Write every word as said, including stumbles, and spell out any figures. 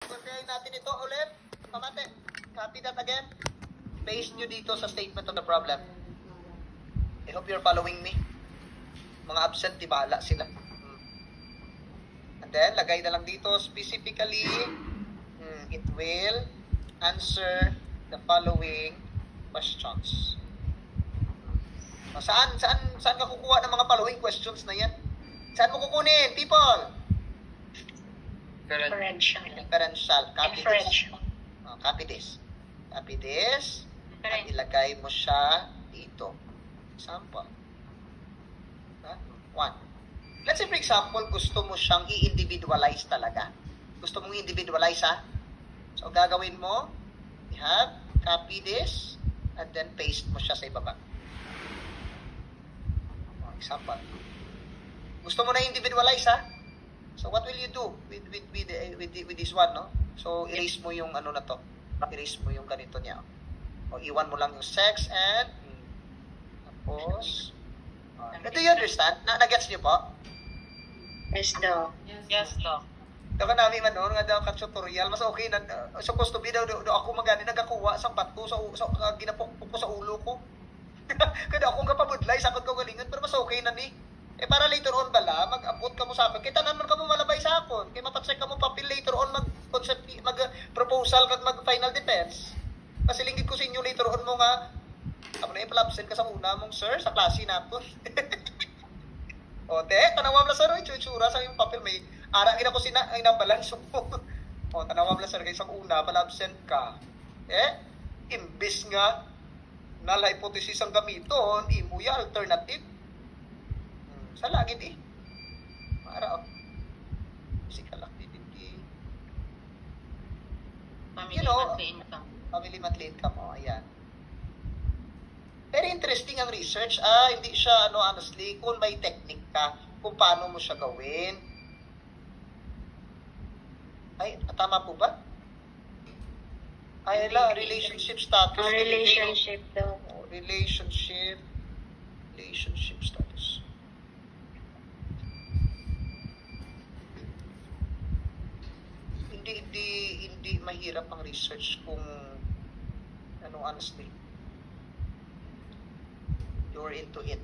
Sabihin natin ito ulit. Pamati, copy that again. Paste nyo dito sa statement of the problem. I hope you're following me. Mga absent, di bahala sila. Hmm. And then, lagay na lang dito, specifically, hmm, it will answer the following questions. O, saan, saan, saan ka kukuha ng mga following questions na yan? Saan mo kukunin, people? Differential. Differential. Copy this. Differential. O, copy this. Copy this. At Differential. Ilagay mo siya dito. Example. Ha? One. Let's say, for example, gusto mo siyang i-individualize talaga. Gusto mong i-individualize, ha? So, ang gagawin mo, you have, copy this, and then paste mo siya sa ibaba. O, example. Gusto mo na individualize, ha? So, what will you do with with with, uh, with, with this one, no? So, erase mo yung ano na to. Erase mo yung ganito niya. O, iwan mo lang yung sex and, hmm. Tapos, uh, do you understand? Na, na-gets niyo po? Yes, Doc. Yes, Doc. Daw ka nami man noon nga daw ka tutorial, mas okay na, uh, supposed to be daw, daw, daw ako magani nagakuha sang bato sa, u- sa uh, ginapukpok ko sa ulo ko. Kada akong kapabudlay sa akong kaugalingon, pero mas okay na ni. Eh, para later on bala, mag-abot ka mo sa akon. Kay tanan man ka mo malabay sa akon. Kay mapacheck ka mo papel later on, mag concept, mag uh, proposal kag mag final defense. Masiling gid ko sa inyo later on mo nga, amo na ipalabsent ka sa una mong sir sa klase nato. O, te, tanawa mo lang, sir, oy, itsura sa imong papel, may ara gid ako sina, ay, nabalanso ko. O, tanawa mo lang, sir, kay sa una, pala absent ka. Eh, imbis nga null hypothesis ang gamiton, imo ya alternative. Hmm, sala gid eh. Mara, oh. Physical activity. Family You know, monthly income. Family monthly income, oh, ayan. Very interesting ang research. Ah, hindi siya, ano, honestly, kung may technique ka, kung paano mo siya gawin. Ay, tama po ba? Ay, la, relationship status. Ang relationship daw. Oh, relationship. Relationship status. Hindi, hindi, hindi mahirap ang research kung, ano, honestly, you're into it.